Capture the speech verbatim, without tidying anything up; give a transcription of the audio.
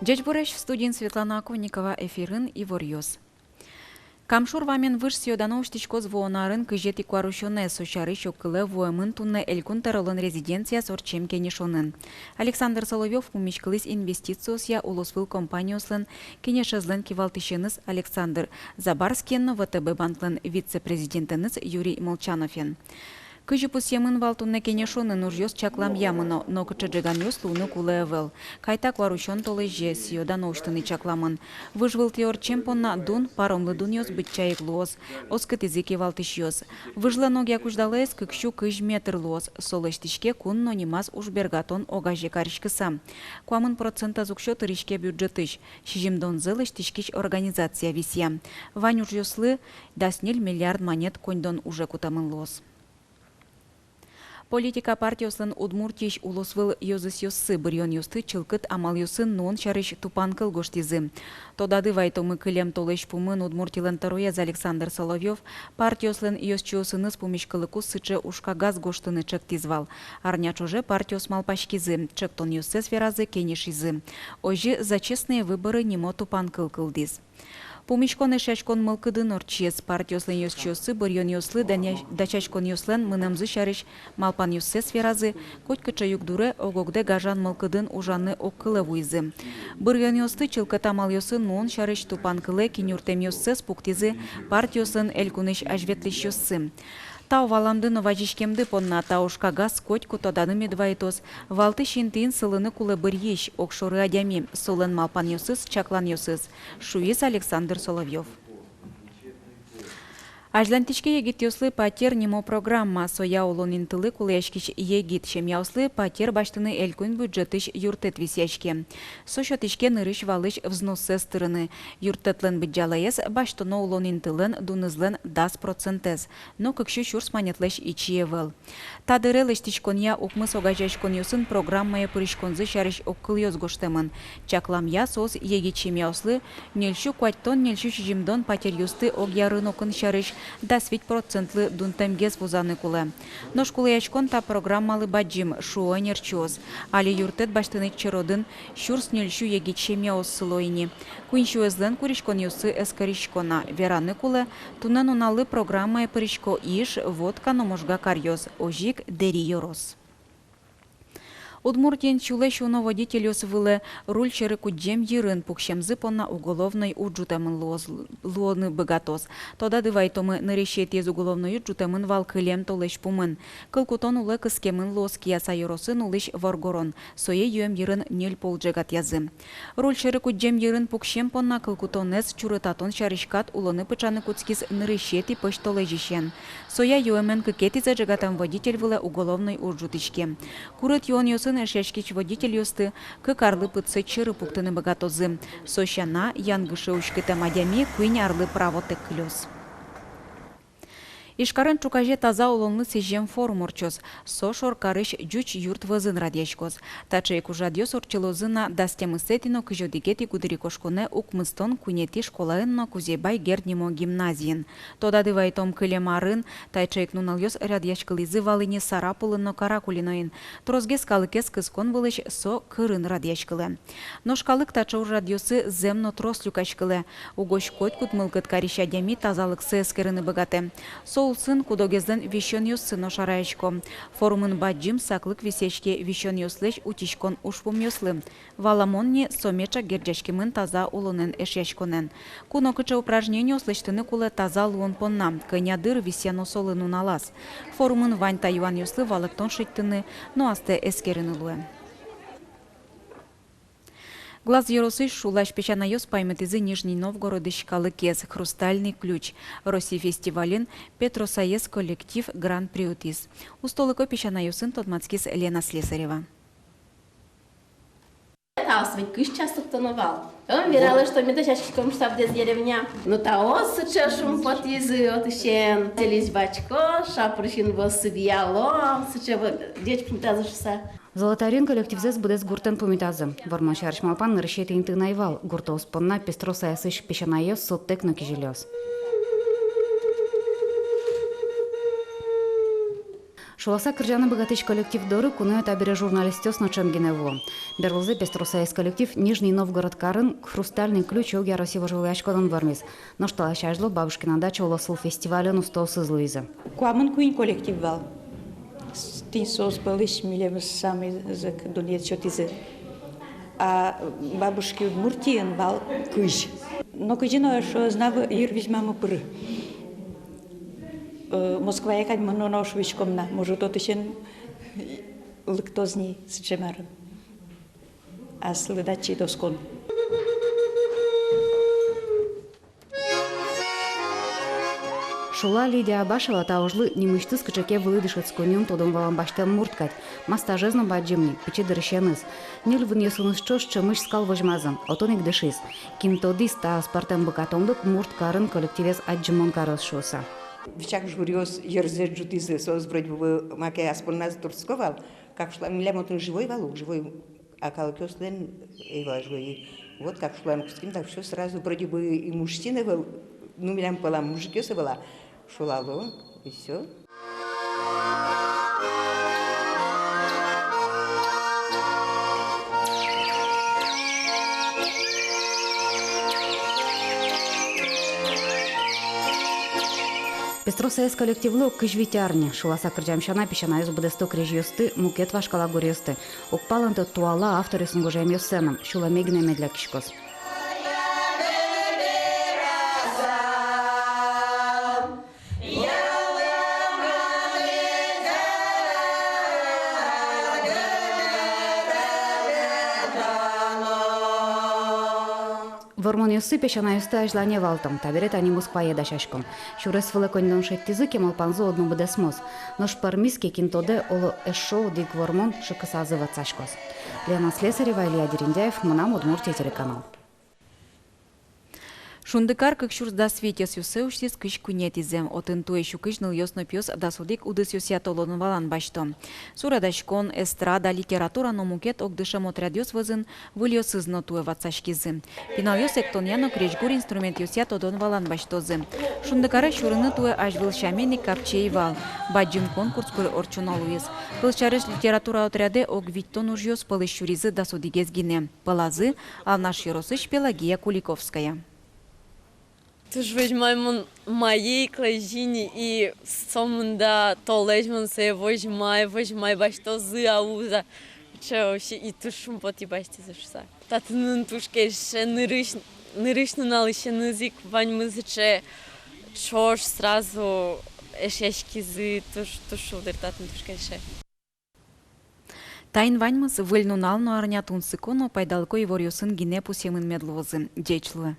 Ӟечбуресь! Студиын Светлана Оконникова, эфирын иворъёс. Кам шур вамен выж сӥё-дано усьтӥськоз вуоно арын кызетӥ куарусёнэ. Со сярысь огкылэ вуэмын туннэ Элькун тӧролэн резиденцияз ортчем кенешонын. Александр Соловьёв пумиськылӥз инвестициосъя улосвыл компаниослэн кенешезлэн кивалтӥсеныз Александр Забарскиен но ВТБ банклэн вице-президентэныз Юрий Молчановен. Кызьы пусъемын вал туннэ кенешонын, ужъёс чакламъя мыно, нокыӵе ӝеганъёс луыны кулэ ӧвӧл. Кайта куарусён толэзе сӥё-дано усьтыны чакламын. Выж вылтӥ ортчем понна дун, паромлы дунъёс быдӟа ик луоз, оскытӥзы кивалтӥсьёс. Выжлэн огъя кузьдалаез кык сю кызь метр луоз, со лэсьтӥське кун но нимаз ужбергатон огазе кариськыса. Куамын процентэз уксё тыриське бюджетысь, сизьымдонзэ лэсьтӥськись организация висъя. Вань ужъёслы дас ньыль миллиард манет коньдон уже кутэмын луоз. Политика партиослэн Удмуртиысь улосвыл ёзысъёссы быръёнъёсты чылкыт амалъёсын нуон сярысь тупанкыл гожтӥзы. Тодады вайытомы, кылем толэзь пумын Удмуртилэн тӧроез Александр Соловьёв партиослэн ёзчиосыныз пумиськылыкуз сыӵе ужкагаз гожтыны чектӥз вал. Арня ӵоже партиос малпаськизы, чектонъёссэс веразы, кенешизы. Озьы «За честные выборы» нимо тупанкыл кылдӥз. Пумиськон эшъяськон мылкыдын ортчиз. Партиослэн ёзчиоссы быръёнъёслы данъя-, дасяськонъёслэн мынэмзы сярысь малпанъёссэс веразы, котькыӵе югдуре ог-огдэ гажан мылкыдын ужаны огкылэ вуизы. Быръёнъёсты чылкыт амалъёсын нуон сярысь тупанкылэ кинюртэмъёссэс пуктӥзы партиослэн элькунысь азьветлӥсьёссы. Тау валамды но вазиськемды понна. Та ужкагаз котьку тоданы мед вайытоз: валтӥсь интыын сылыны кулэ быръись, огшоры адями, солэн малпанъёсыз, чакланъёсыз, — шуиз Александр Соловьёв. Азьланьтӥське егитъёслы «Патер» нимо программа. Соя улон интылы кулэяськись егит семьяослы патер басьтыны элькун бюджетысь юрттэт висъяське. Со сётӥське нырысь-валысь взноссэс тырыны. Юрттэтлэн быдӟалаез басьтоно улон интылэн дунызлэн дас процентэз, но кык сю сюрс манетлэсь ичи ӧвӧл. Та дыре лэсьтӥськонъя укмыс огазеяськонъёсын программае пыриськонзы сярысь огкылъёс гожтэмын. Чакламъя, соос егит семьяослы ньыль сю куатьтон — ньыль сю сизьымдон патеръёсты огъя рынокын сярысь дас вить процентлы дунтэмгес вузаны кулэ. Нош кулэяськон та программалы бадӟым, шуо ӧнерчиос. Али юрттэт басьтыны черодын сюрс ньыль сю егит семьяос сыло ини. Куинь сюэзлэн куриськонъёссы эскерисько на. Вераны кулэ, туннэ нуналлы программае пырисько Иж, Вотка но Можга каръёс, озьы ик Дэри ёрос. Удмуртиын сюлэсь уно водительёс вылэ руль сьӧры кудӟем йырын пуксемзы понна уголовной уж ӝутэмын луоз, луыны быгатоз. Тодады вайытомы, нырысетӥез уголовной уж ӝутэмын вал кылем толэзь пумын. Кыл кутон улэ кыскемын луоз Кияса ёросын улӥсь воргорон. Сое юэм йырын ньыль пол ӝегатъязы. Руль сьӧры кудӟем йырын пуксем понна кыл кутонэз чурытатон сярысь кат улонэ пыӵаны кутскиз нырысетӥ пӧсьтолэзьысен. Соя юэмен кыкетӥзэ ӝегатэм водитель вылэ уголовной уж ӝутӥське. Курыт юонъёсын эшъяськись водительёсты кык арлы пытсэт сьӧры пуктыны быгатозы. Со сяна, янгыше уськытэм адями куинь арлы правотэк кылёз. Ижкарын ӵуказе таза улонлы сӥзем форум ортчоз. Со шоркарысь ӟуч юрт вӧзын радъяськоз. Таӵе ик ужрадъёс ортчылозы на дас тямысэтӥ но кызь одӥгетӥ гудырикошконэ укмыстон куинетӥ школаын но Кузебай Герд нимо гимназиын. Тодады вайытом, кылем арын таӵе ик нуналъёс радъяськылӥзы вал ини Сарапулын но Каракулиноын. Тросгес калыкез кыскон вылысь со кырын радъяськылэ. Нош калык таӵе ужрадъёсы зэм но трос люкаськылэ. Угось котькуд мылкыд карись адями тазалыксэ эскерыны быгатэ. Со улсын куд-огезлэн висёнъёссы но шараясько. Форумын бадӟым саклык висъяське висёнъёслэсь утиськон ужпумъёслы. Валамон ни, со меӵак герӟаськемын таза улонэн эшъяськонэн. Ку нокыӵе упражнениос лэсьтыны кулэ таза луон понна, кӧня дыр висъяно солы нуналаз. Форумын вань та юанъёслы валэктон шедьтыны но астэ эскерыны луэ. Глаз ёросысь шулась песянайёс паймытӥзы Нижний Новгородысь калыкез. «Хрустальный ключ» Россиысь фестивальын «Петросаез» коллектив гран-при утӥз. Устолыко песянайёсын тодматскиз Лена Слесарева. Таос ведь кызь час лыктоно вал. Ӧм вералэ, что ми дасяськиськом, что быдэс деревня. Ну, таос сыӵе шумпотӥзы отысен. Тэлись бачко, шапырысин вӧзсы вияло, сыӵе вот ӟеч пумитазы шуса. «Золотарин» коллективзэс быдэс гуртэн пумитазы. Вормон сярысь малпан нырысетӥ интыын ӧй вал. Гуртоос понна «Петросаезысь» песянайёс соттэк но кизилиос. Шуласа кырӟаны быгатӥсь коллектив доры куное табере журналистъёс но ӵем гинэ вуо. Берлозэ «Пестросаез» коллектив Нижний Новгород карын «Хрустальный ключ» огъя Россия вожвылъяськонын вормиз. Нош талэсь азьло «Бабушкина дача» улосвыл фестивальын устоосыз луизы. Куамын куинь коллектив вал. Тӥни соос пӧлысь милемыз самой зӧк дунъет сётӥзы. А «Бабушки Удмуртиын» вал кызь. Но кызьы но эшшо ӧз на йырвизьмамы пыры. Э, Москвае кадь мыноно шуиськом на, может, отысен лыктоз ни сыӵе марын. Аслыд ачид оскон. Шула Лидия Абашева та ужлы нимысьтыз кыӵе ке вылӥ дышетсконъёсын тодон-валан басьтэм мурт кадь. Ма, стажез но бадӟым ни, пичи дырысеныз. Ньыль вынъёсыныз ӵош ӵемысь скал возьмазы, отын ик дышиз. Кин тодӥз, та аспӧртэм быгатонлык мурт карын коллективез адӟымон кароз шуыса. Вичак жюриос йырзэ ӝутӥзы, соос вроде бы маке ас понназы туртско вал, как шула, милям отын живой вал ук, живой. А калыкъёслэн ӧй вал живой. Вот как шуланы кутским, так всё сразу вроде бы и мужчина вал, ну, милям пӧлам мужикъёс ӧвӧл, а шулало, и всё. «Пестросаез» коллективлы ог кызь вить ар ни. Шуласа кырӟам сяна, песянайёс быдэсто крезьёсты, мукет вашкала гуръёсты. Уг палэнто туала авторъёслэн гожъямъёссэ но, сюлэме гинэ мед лякиськоз. Вормонъёссы песянайёсты азьлане валто. Табере тани Москвае дасясько. Сюрес вылэ коньдон шедьтӥзы ке, малпанзы одно быдэсмоз. Нош пӧрмиз ке, кин тодэ, оло, эшшо одӥг вормон шыкысазы ватсаськоз. Лена Слесарева, Илья Дерендяев, «Мынам Удмуртие» телеканал. Шундыкар кык сюрс дас вить ӧсъёссэ усьтӥз кызь куинетӥзэ. Отын туэ сю кызь нылъёс но пиос дас одӥг удысъёсъя тодон-валан басьто. Суредаськон, эстрада, литература но мукет огдышем отрядъёс вӧзын выльёсыз но туэ ватсаськизы. Пиналъёс эктонъя но крезьгур инструментъёсъя тодон-валан басьтозы. Шундыкаре сюрыны туэ азьвыл сямен ик капчи ӧй вал. Бадӟым конкурс пыр ортчоно луиз. Кылсярысь, литература отрядэ ог витьтон ужъёс пӧлысь сюризы дас одӥгез гинэ. Пӧлазы Алнаш ёросысь Пелагея Куликовская. Туж возьмай мон мае ик лэзи ни, и сомында толэзь мон сое возьмай, возьмай, басьтозы-а, уз-а. Чё, вообще, и туж шумпотӥ басьтӥзы шуса. Татын туж кельше, нырысь, нырысь нуналысеныз ик ваньмыз сыӵе ӵош сразу эшъяськизы, туж, туж шулдыр татын, туж кельше. Таин ваньмыз. Выль нунал но арня тунсыко но пайдалыко иворъёсын гинэ пусъемын мед луозы. Ӟеч луэ.